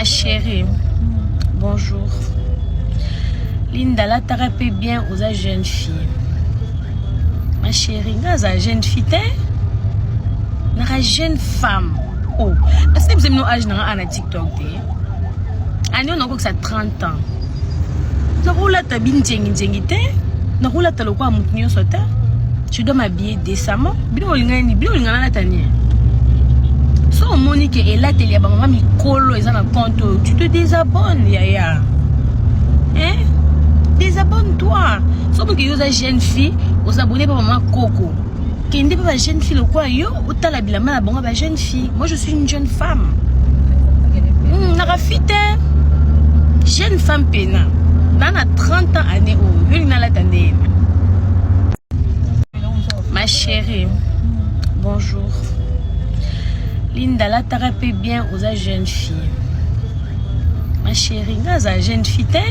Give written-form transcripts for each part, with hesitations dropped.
Ma chérie, bonjour. Linda lataka mpe bien, oza jeune fille. Ma chérie, nga aza jeune fille te, naka jeune femme. Oh, parce que bino age nanga ana TikTok te, ani oyo nakokisa 30 ans, nakolata binzenginzengi te, nakolata lokola motu nyonso te. Je dois m'habiller décemment. Bino bolinga nini? Bino bolinga nalata nini? So omoni ke elateli ya bamama mikolo eza na compte oyo, tu te désabonnes, yaya, hein? Désabonne toi. So omoni ke yo oza jeune fille, osabonne mpe mama koko, kende mpe ba jeune fille lokola yo, otala bilamba na bango ya ba jeune fille. Moi, je suis une jeune femme. Naka fi te, jeune femme pena na 30 ans année oyo. Yo olingi nalata ndeni? Ma chérie, bonjour. Linda lataka mpe bien, oza jeune fille. Ma chérie, nga aza jeune fille te,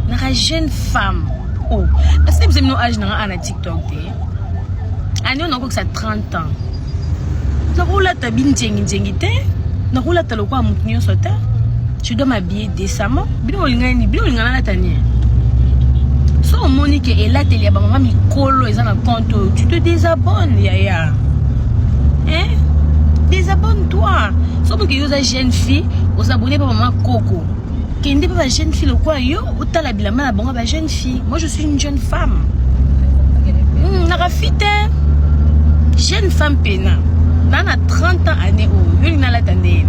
naka jeune femme. Oh, parce que bino age nanga ana TikTok te, ani oyo nakokisa 30 ans, nakolata binzenginzengi te, nakolata lokola motu nyonso te. Je dois m'habiller décemment. Bino bolinga nini? Bino bolinga nalata nini? So omoni ke elateli ya bamama mikolo eza na compte oyo, tu te désabonnes, yaya, hein? Désabonne toi. So omoni ke yo oza jeune fille, osabonne mpe mama koko, kende mpe ba jeune fille lokola yo, otala bilamba na bango ya ba jeune fille. Moi, je suis une jeune femme. Naka fi te, jeune femme pena na 30 ans année oyo. Yo olingi nalata ndeni?